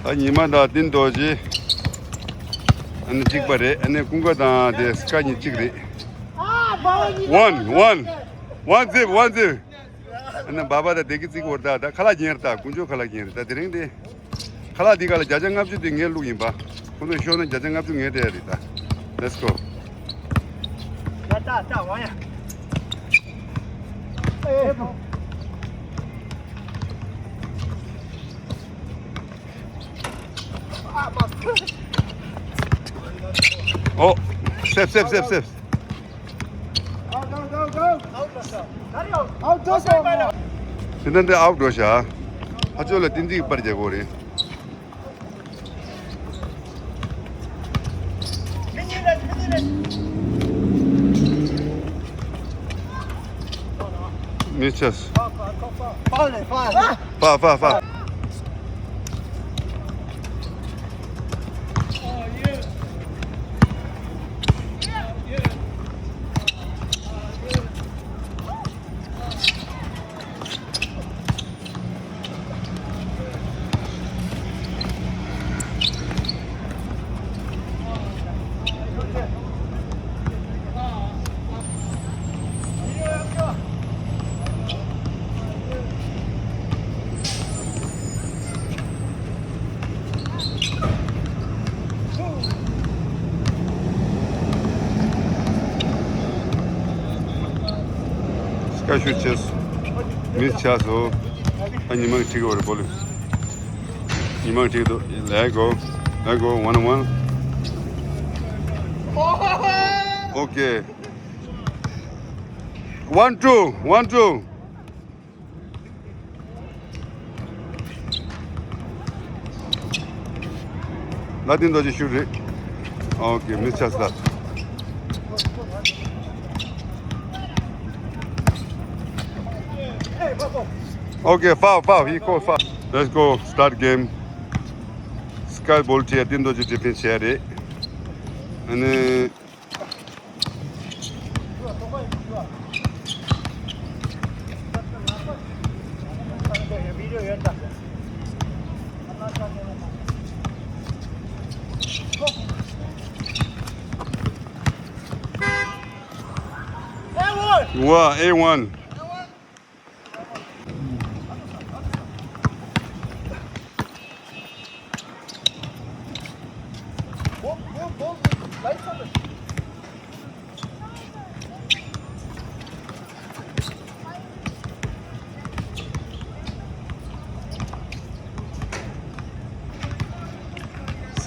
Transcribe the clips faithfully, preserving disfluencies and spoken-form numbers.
ད་ཉི་མ་དང་ཏིན་རྡོ་རྗེ། ཨ་ནི་གཅིག་པ་རེད། ཨ་ནི་ཀུན་དགའ་དང་དེ་སྐ་གཉིས་གཅིག་རེད། One, one, one zip, one zip. ཨ་ནི་བ་བ་དང་བདེ་སྐྱིད་རྩིག་པོར་ད་ད་ཁ་ལག་ཉེར་ད་དཀོན་མཆོག་ཁ་ལག་ཉེར་ད་དེ་རིང་དེ། ཁ་ལག་འདི་ག་ལ་བརྒྱ་ཆ་ལྔ་བཅུ་དེ་ངས་བླུགས་ཡིན་པ། ཁོ་ཚོ་ཤོར་ན་བརྒྱ་ཆ་ལྔ་བཅུ་ངས་སྤྲད་ཡ་རེད་ད། Let's go. ད་ད་ད་ཝང་ཡ། ཨོ། སེབ་སེབ་སེབ་སེབ། དེ་འདྲ་འདྲ་ཨའུ་འགྲོ་ཤག་ཕ་ཆོས་ལ་ཏིན་ཏིག་པར་རྒྱག་གོ་རེད། མི་ཆེས། ཕ་ཕ་ཕ། སྐད་ཤུགས་ཆེ། མི་ཆགས་སོ། ཨ་ཉི་མ་ཁྲིག་འོ་རེ་པོ་ལི། ཉི་མ་ཁྲིག་འདུག Let go. Let go. One on one. Okay. One two. One two. ལ་ཏིན་རྡོ་རྗེ་ཤུ་རེད། ཨོ་ཀེ། མི་ཆགས་ལ། ཨོ་ཀེ། ཕའོ་ཕའོ། ཧི་ཁོ་ཕའོ། Let's go. Start game. སྐའི་བོལ་ཁྲིད་ཏིན་རྡོ་རྗེ་ཌི་ཕེན་སི་བྱས་རེད། ཨ་ནི། ཝ། ཨེ་ཝན།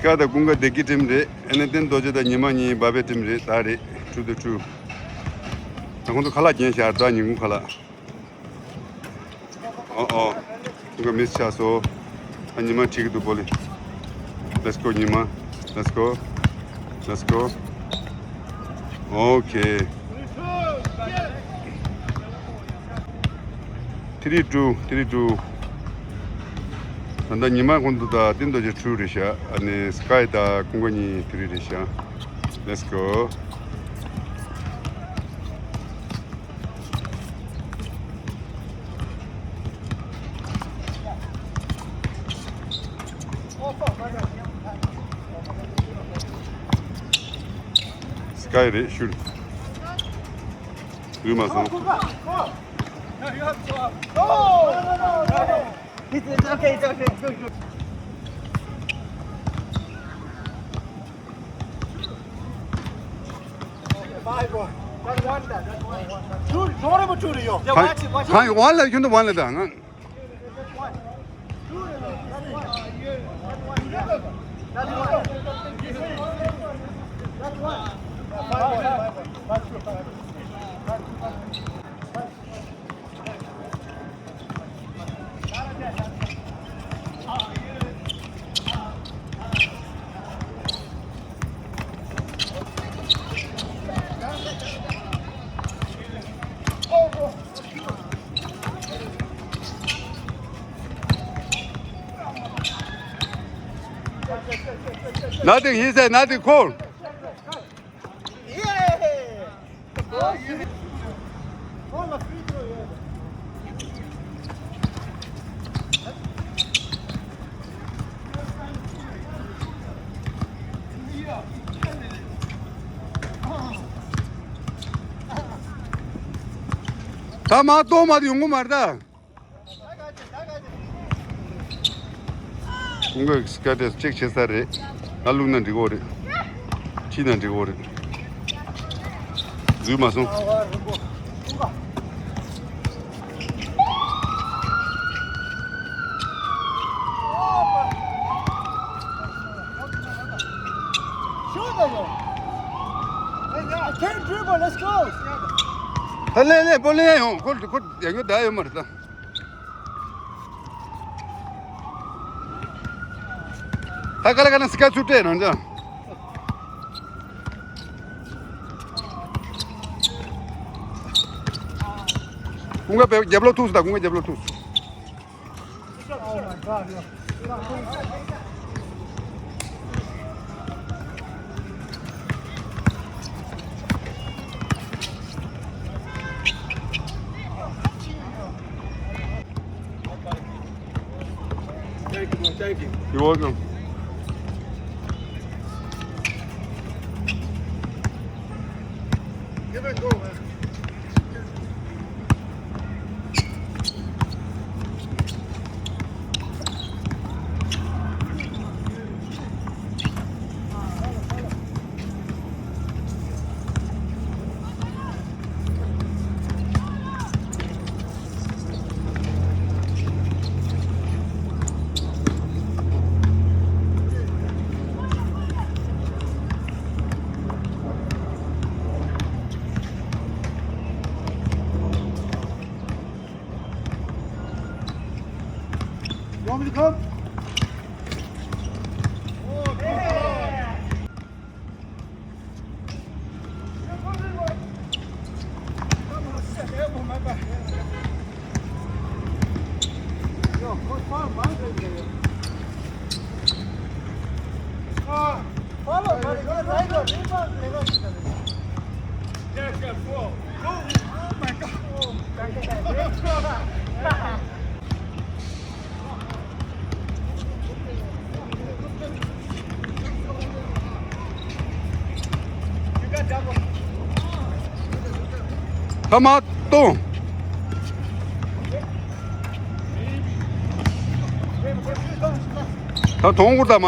སྐ་དང་ཀུན་དགའ་བདེ་སྐྱིད་ཊིམ་རེད། ཨ་ནི་ཏིན་རྡོ་རྗེ་དང་ཉི་མ་གཉིས་བ་བའི་ཊིམ་རེད། ད་རེད། Two to two. ད་ཁོང་ཚོ་ཁ་ལག་རྒྱན་ཤར་ད་ཉིན་གུང་ཁ་ལག་ཨོ་ཨོ། ཁོང་གི་མིས་ཆགས་སོ། ཨ་ཉི་མ་ཁྲིག་འདུག་པོ་ལི། Let's go ཉི་མ། Let's go. Let's go. Okay. Three two. Three two. ད་ལྟ་ཉི་མ་ཁོང་ཚོ་ད་ཏིན་རྡོ་རྗེ་two རེད་ཤག་ཨ་ནི་སྐའི་ད་ཀུན་དགའ་གཉིས་three རེད་ཤག Let's go. སྐའི་རེད་ཤུལ། ལུས་མ་སོང་། It's, it's okay, it's okay. Good, good. Five, one. That's one, that's one. Two, two, two, two, yo. Yeah, watch it, watch it. ཁང་ཝན་ལ་ཁྱོད་ཚོ་ཝན་ལ་དང་ང་། That's one. That's one. Five, one. Nothing, he said nothing, cool. ད་མ་གཏོང་མ་དེ་ཡོང་གི་མ་རེད་ད། ཁོང་གིས་སྐད་དེ་ཅེག་བྱེད་ས་རེད། ང་བླུགས་ན་འགྲིག་གོ་རེད། ཁྲིད་ན་འགྲིག་གོ་རེད། འཛུལ་མ་སོང་། ད་ལེ་ལེ་པོ་ལེ་ཡོང་ཁོ་ཁོ་ཡང་ཡོད་ད་ཡོད་མ་རེད་ད། ད་ག་ལ་ག་ན་སི་ཀ་ཚུར་སྤྲད་ནང་ཅང་། ཀུན་དགའ་བའི་རྒྱབ་ལོག་ཐུག་སོང་ད། ཀུན་དགའ་རྒྱབ་ལོག་ཐུག་སོང་། Thank you, man. Thank you. You're welcome. Give it go, man. You want me to come? ཐ་མ་གཏོང་། ད་གཏོང་དགོས་ད་མ།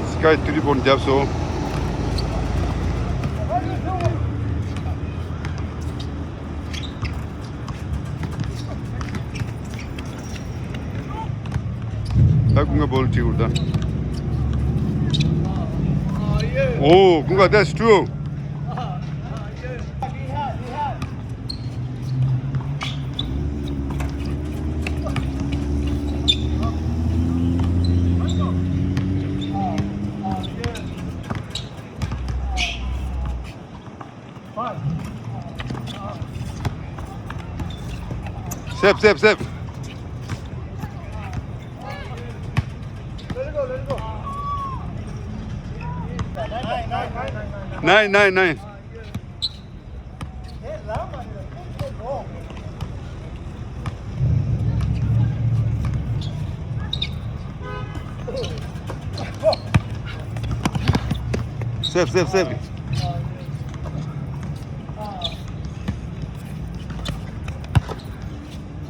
སི་ཀའི་ཐི་རི་བོ་ནི་རྒྱབ་སོང་། ད་ཀུན་དགའ་བོལ་ཁྲིད་འུར་ད། ཨོ་ཀུན་དགའ། That's true. Save, save, save. Nine, nine, nine. Save, save, save.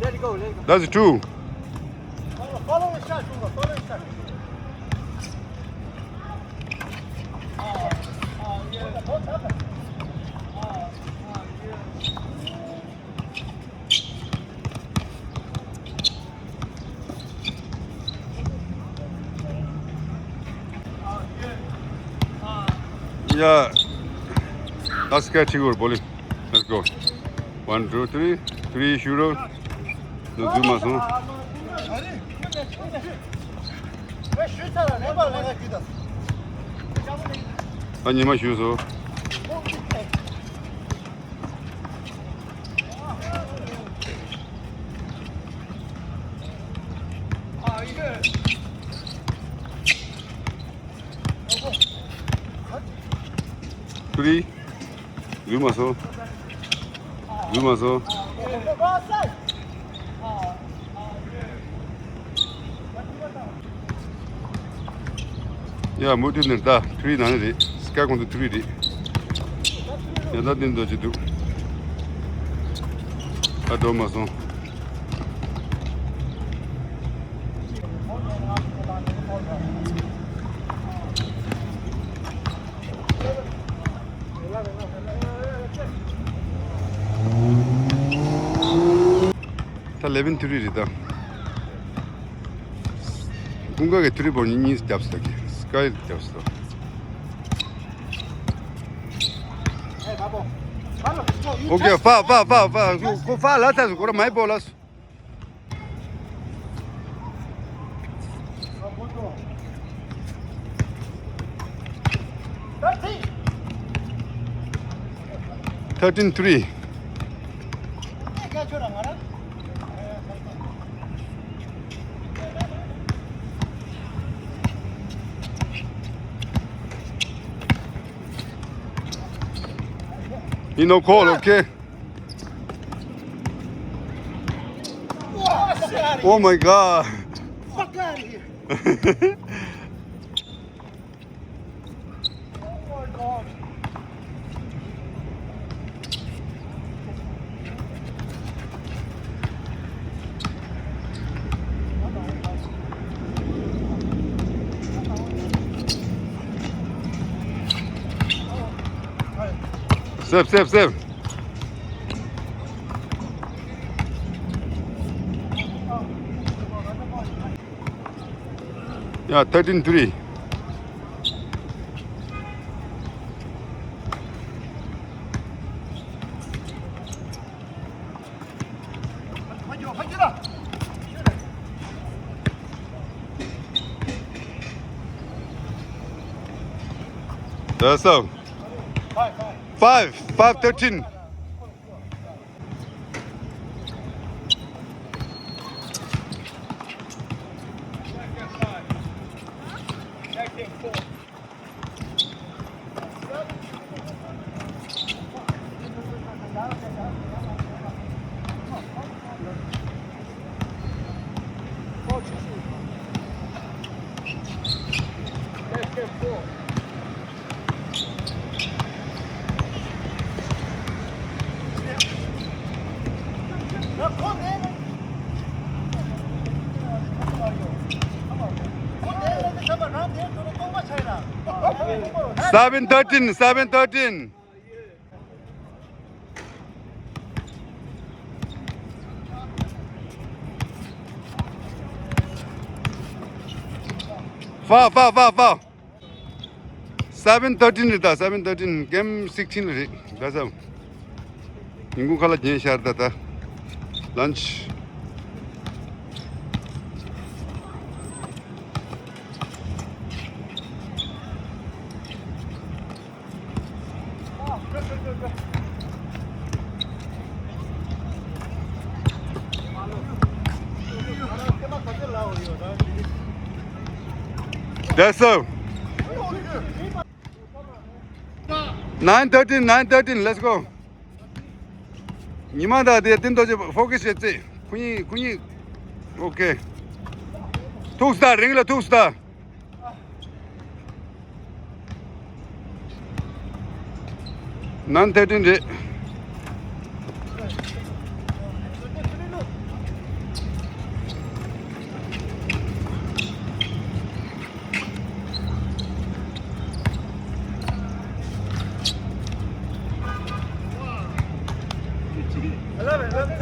Let it go, let it go. That's two. Follow, follow the shot, Tunga, follow the shot. Yeah. That's catching your bowling. Let's go. One, two, three. Three, shoot out. No, do my song. ཨ་ཉི་མ་ཞུས་སོ། Three. འགུལ་མ་སོང་། འགུལ་མ་སོང་། ཡ། མུ་མཐུད་ནས་ད་ཐུ་རི་ནང་ནས་རེད། སྐར་ཁོང་ཚོ་ཐུ་རི་རེད། ཡ། ད་དེ་འདོད་ཀྱི་འདུག་ཨ། འགྲོ་མ་སོང་། ད་ལེ་བན་ཐུ་རི་རེད་ད། ཀུན་དགའ་གི་ཐུ་རི་བོ་གཉིས་གཉིས་བརྒྱབ་སོང་གི། སྐར་བརྒྱབ་སོང་། ཨོ་ཀེ། ཕ་ཕ་ཕ་ཕ་ཁོ་ཕ་ལ་ཐ་སུ་ཁོ་ར་མའི་བོ་ལ་སུ། Thirteen three. You know, call, okay? Oh my God. Fuck out of here. Oh my God. Save, save, save. Yeah, thirteen three. That's up. Five, five thirteen. Seven thirteen, seven thirteen. Foul, foul, foul, foul. Seven thirteen རེད་ད། Seven thirteen, game sixteen རེད། That's all. ཉིན་གུང་ཁ་ལག་བརྒྱབ་ཤག་ད་ད། Lunch. That's all. Nine thirteen, nine thirteen, let's go. ཉི་མ་དང་དེ་སྟེང་དུ་ཅིག་focus བྱེད་རྩེ། ཁོ་གཉིས། ཁོ་གཉིས། Okay. ཐུག་སྟ། རིང་ལ་ཐུག་སྟ། Nine thirteen རེད།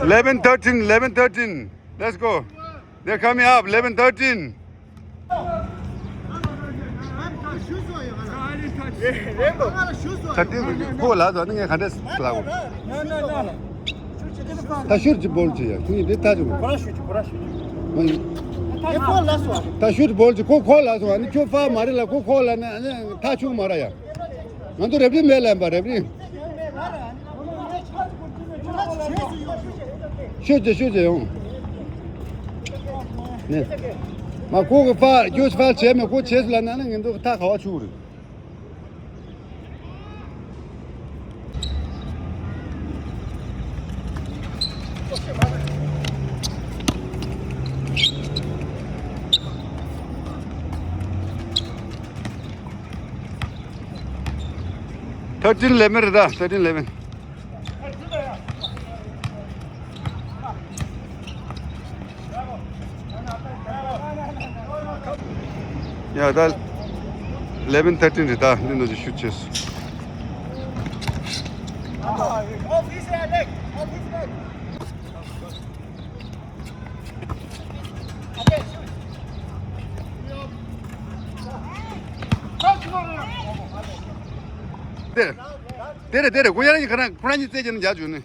Eleven thirteen, eleven thirteen. Let's go. They're coming up, eleven thirteen. ད་ལྟའི་ཁོ་ལ་ཟོ་ནི་ངས་ག་འདྲས་ལབ་དགོས། ད་ཤུར་གྱི་བོལ་གྱི་ཡ། ཁྱོད་ཀྱིས་འདི་ལྟ་བྱུང་། ད་ཤུར་གྱི་བོལ་གྱི་ཁོ་ཁོ་ལ་ཟོ། ཨ་ནི་ཁྱོད་ཕར་མ་རེད་ལ། ཁོ་ཁོ་ལ་ནི་ཨ་ནི་ཐག་ཆུང་མ་ར་ཡ། ང་ཚོ་རེབ་རིབ་མེད་ལ་ཡིན་པ། རེབ་རིབ། ཤོད་ཅིག་ཤོད་ཅིག་ཡོང་། ནས། མ་ཁོ་གི་ཕར་རྒྱུགས་ཕར་བྱས་མེད། ཁོ་བྱས་སུ་ལ་ན་ན་ངན་འདུག་ཐག་ག་བ་ཆུག་རེད། Thirteen eleven རེད་ད། Thirteen eleven. ཡ་ད། Eleven thirteen རེད་ད། འདི་ནང་བཞིན་ཤུ་ཊི་བྱས་སོང་། དེ་རེད། དེ་རེད། དེ་རེད། ཁོ་ཡ་རང་གིས་ཁོ་རང་ཁོ་རང་གཉིས་རྩེད་བྱས་ནས་རྒྱག་བྱུང་ནི།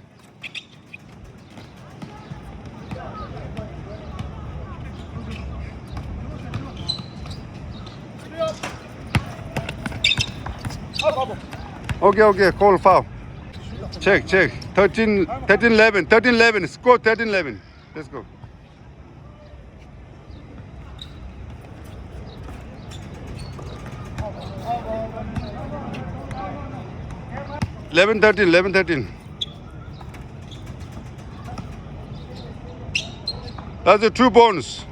Okay, okay, call foul. Check, check. Thirteen, thirteen eleven, thirteen eleven, score thirteen eleven. Let's go. Eleven thirteen, eleven thirteen. That's the two points.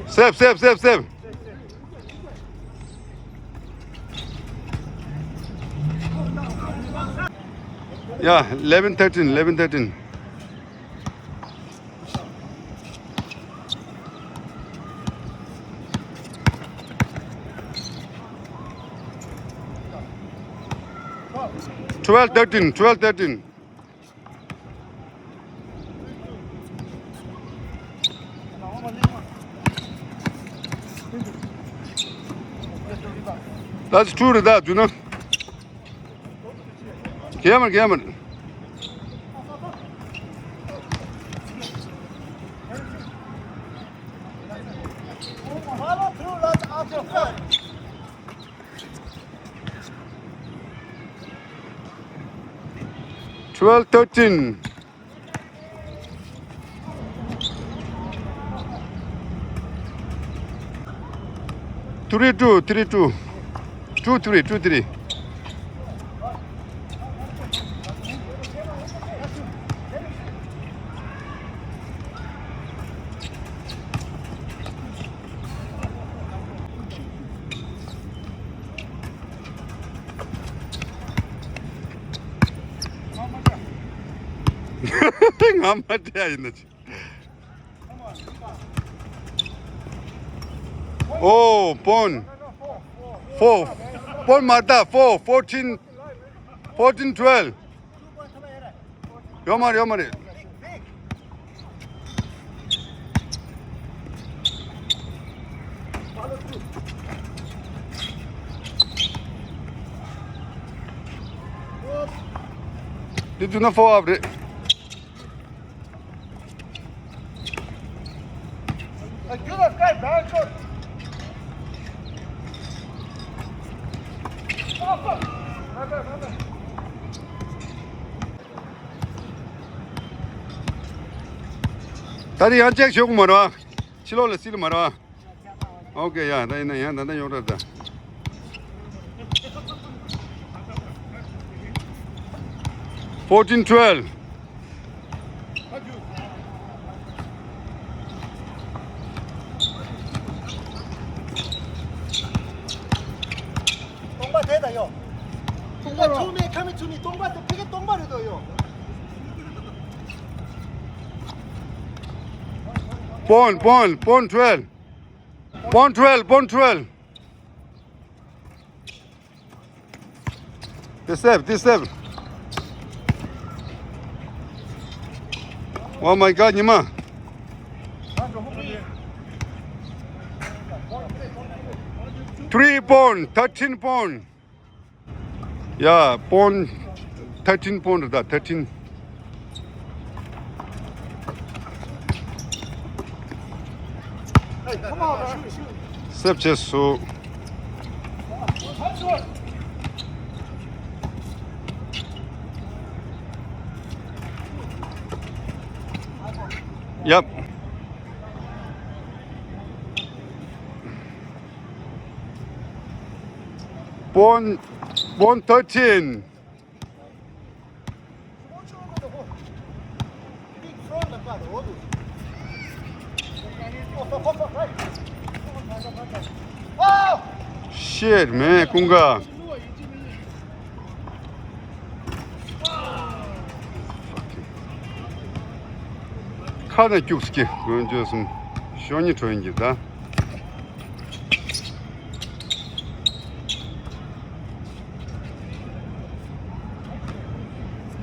Save, save, save, save. Yeah, eleven thirteen, eleven thirteen. Twelve thirteen, twelve thirteen. That's true རེད་ད། རྒྱུ་ན། གས་མར་གས་མར། Twelve thirteen. Three two, three two. Two three, two three. ང་མ་སྤྲད་ཡིན་ན་ཅི། Oh, point. Four. Point མ་ད། Four, fourteen, fourteen twelve. ཡོད་མ་རེད། ཡོད་མ་རེད། འདི་དུས་ན་ཕོར་ཨབ་རེད། ད་རེས་ཡང་ཅེག་ཞུ་གི་མ་རེད་བ། ཕྱི་ལོགས་ལ་སིལ་མ་རེད་བ། ཨོ་ཀེ། ཡ་ད་ཡིན་ན་ཡང་ད་ལྟ་ཡོང་རེད་ད། Fourteen twelve. སྟོང་པ་དེ་ད་ཡོ། སྟོང་པ་ཆུ་མེད་ཁ་མེད་ཆུ་མེད། སྟོང་པ་དེ་ཕ་གི་སྟོང་པ་རེད་དོ་ཡོ། Point, point, point twelve. Point twelve, point twelve. They save, they save. Oh my God, ཉི་མ། Three point, thirteen point. Yeah, point, thirteen point རེད་ད། Thirteen. སེབ་བྱས་སོང་། Yep. Point, point thirteen. Big front la pa do. Shit, man, ཀུན་དགའ། ཁ་ནས་སྐྱུགས་ཀྱི་དགོན་བརྗོད་གསུམ་ཤོ་ཉི་ཁྲོན་གྱི་ད།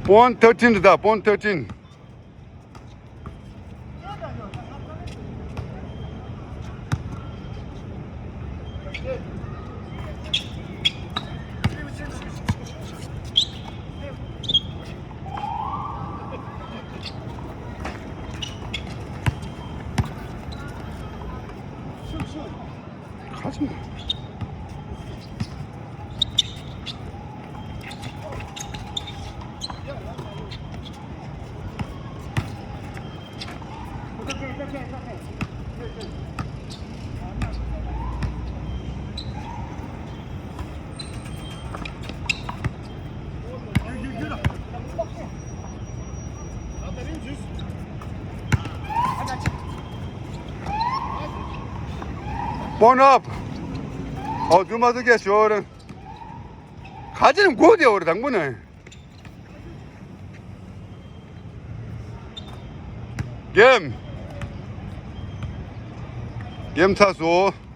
Point thirteen ད། Point thirteen. Point up. ཨོ་དུ་མ་དུ་ཀྱེ་ཤོར། ཁ་ཅན་གོ་དེ་འོར་དང་པོ་ནས། Game. Game ཚར་སོང་།